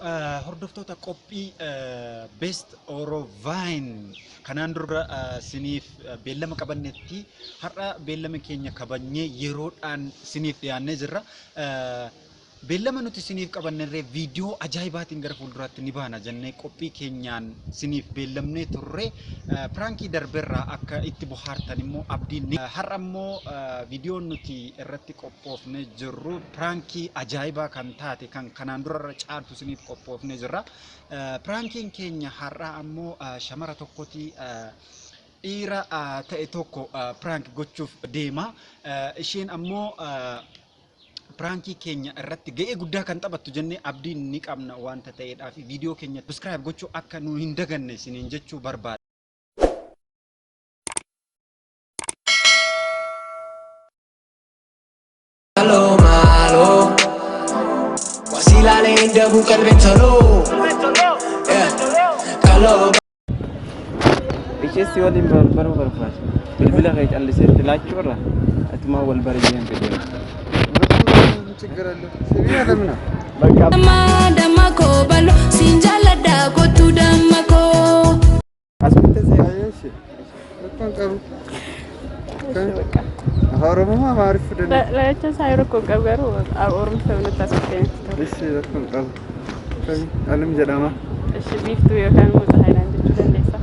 Hordoftoota qophii Best Oro Vine kanaan dura siniif beellama qabannetti har'a beellama keenya kabajnee yeroodhaan siniif dhiyaannee jirra. Beellama nuti siniif qabannellee viidiyoo ajaa'ibaatiin gara fuulduraatti ni baana jennee qophii keenyaan siniif beellamnee turre. Piraankii darbeerraa akka itti bohaartan immoo abdiin ni har'a immoo viidiyoon nuti irratti qophoofnee jirru piraankii ajaa'ibaa kan taate kan kanaan durarra caaltu siniif qophoofnee jirra. Piraankiin keenya har'aa ammoo shamara tokkoti dhiira ta'e tokko piraank gochuuf deema. Isheen ammoo piraankii keenya irratti ga'ee guddaa kan taphattu jennee abdiin ni qabna waanta ta'eedhaaf viidiyoo keenya subscribe gochuu akka nu hin daganne isiniin jechuu barbaada. Malo malo, wasilaalee dabuu qalbiin toluu. Kaloo. Ishee si waliin baruu barbaada. Bilbila kee callisee itti laachuu irra atumaa wal bari jeen fedheera. Bakka Damma damma koo ballo siin jaalladha kottu damma koo. Asitti si Ayeshi. Rakkoon qabu. Afaan Oromoo moo Amaariffuu dandeessa? Lalacha isaa yeroo koo qabu garuu Oromoo nutti as dhuftee natti tola. Ishi rakkoon qabu. Akkamii? Alim jedhama. Ishi biiftuu yookaan immoo Tsahaayinaan jechuu dandeessa.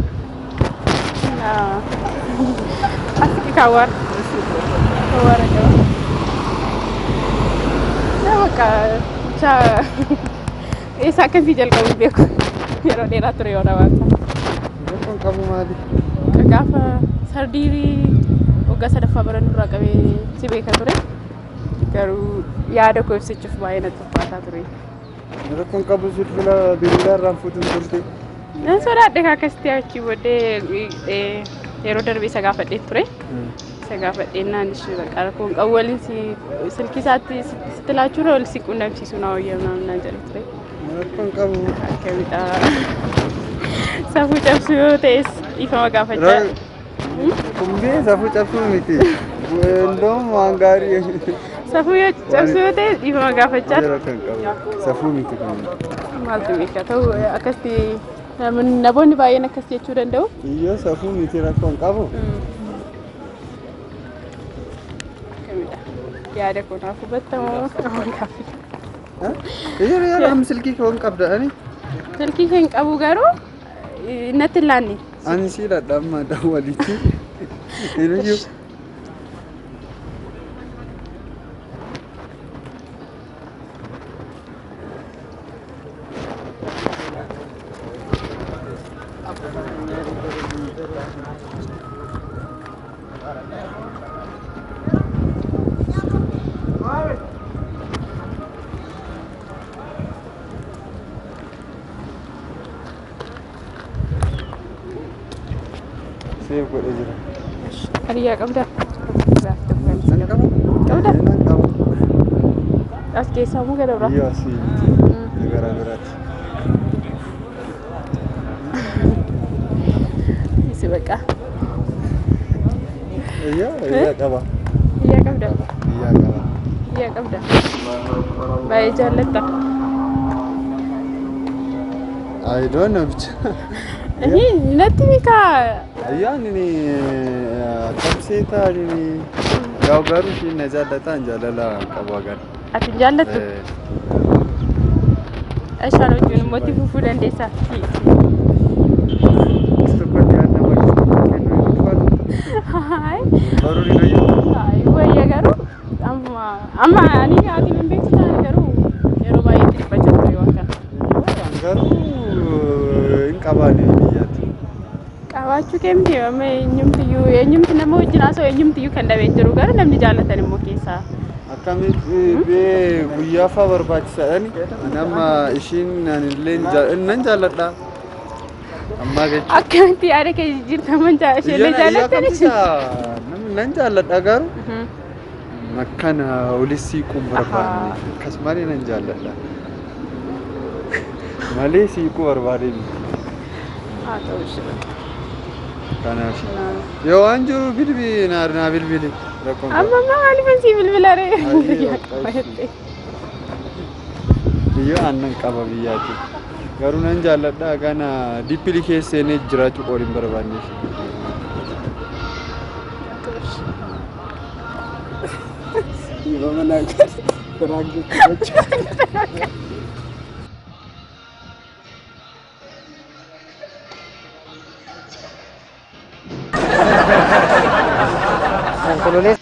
Asitti kaawwaara. Kaawwaara qaba. Na bakka bichaa eessa akkasii jalqabu beeku yeroo dheeraa ture yoo dhabaata. Rakkoon qabu maali? Gaafa sardiirii waggaa sadaffaa barannu irraa qabee si beeka ture. Garuu yaada koo ibsachuuf baay'ee natti ulfaataa ture. Rakkoon qabu bilbila bilbila irraan fuutuun turte. Nan sodaadhe akkasitti achii booddee yeroo darbe isa gaafadhee ture. Isa gaafadhee naan ishee bakka rakkoon qabu waliin si silkii isaatti sitti laachuu irra wal si qunnamsiisuu naa wayya naan jedhe ture. Rakkoon qabu. Akkamidha? Safuu cabsuu yoo ta'es dhiifama gaafachaa. Kumbee safuu cabsuu miti. Indoom waan gaarii. Safuu yoo cabsuu yoo ta'es dhiifama gaafachaa. Rakkoon qabu. Safuu miti kun. Maaltu beeka ta'u akkasitti namoonni baay'een akkas jechuu danda'u. Iyyoo safuu miti rakkoon qabu. Akkamidha? Yaada koo naaf hubattamoo waan gaaffii. Iyyoo yeroo am silkii koo hin qabda ani. Silkii kee hin qabu garuu natti hin laanne. Ani si hidhadha amma dawwalitti. Iyyuu. Seef godhee jira. Hiriyaa qabdaa? Gaaffii tokko kan si Nan qaba. qaba. Qabdaa? Nan qaba. As keessaa moo gara biraa? Iyyoo asii miti. Gara biraatti. Si baqa. Iyyoo hiriyaa qaba. Hiriyaa qabdaa? Hiriyaa qaba. Hiriyaa qabda. Baay'ee jaallatta. I don't know bicha. Natti mikaa. Ayyaan inni akkam seetaa inni yaa'u garuu ishiin na jaallataan jaalala qabu agarra. Ati hin jaallattu? Ishaan wajjin immoo itti fufuu dandeessaa. Tokkotti waan nama tokko kennuu hin ulfaatu. Hayi. Baruun hin hojjetu. Hayi wayya garuu amma amma ani ati hin beektu taane garuu yeroo baay'ee itti dhiphachaa ture waan kana. Garuu hin qabaane biyyaatti. Qabaachuu kee miti amma eenyumtiyyuu eenyumti nama wajjin haasa'u eenyumtiyyuu kan dhabee hin jiru garuu namni jaallatan immoo keessaa. Akkamitti bee guyyaa fa'aa barbaachisaadhaan nama ishiin anillee nan jaalladha. Ammaa jechuudha. Akkamitti yaada kee jijjiirtaman isheellee jaallattan Nan jaalladha garuu akkana olis siiquun barbaanne akkasumallee nan jaalladha. Malee siiquu barbaadee miti. Haa ta'u ishee bakka. Kanaaf yoo waan jiru bilbili naa bilbili rakkoon Amma maaliifan sii bilbila ree? Ayyee, bakka ishee. Yoo aannan qaba biyyaati. Garuu nan jaalladha kana dippilii keessa seenee jiraachuu qoon hin barbaanne. Dhiifama naa godhi. Biraan jechuudha. Onkololeessa.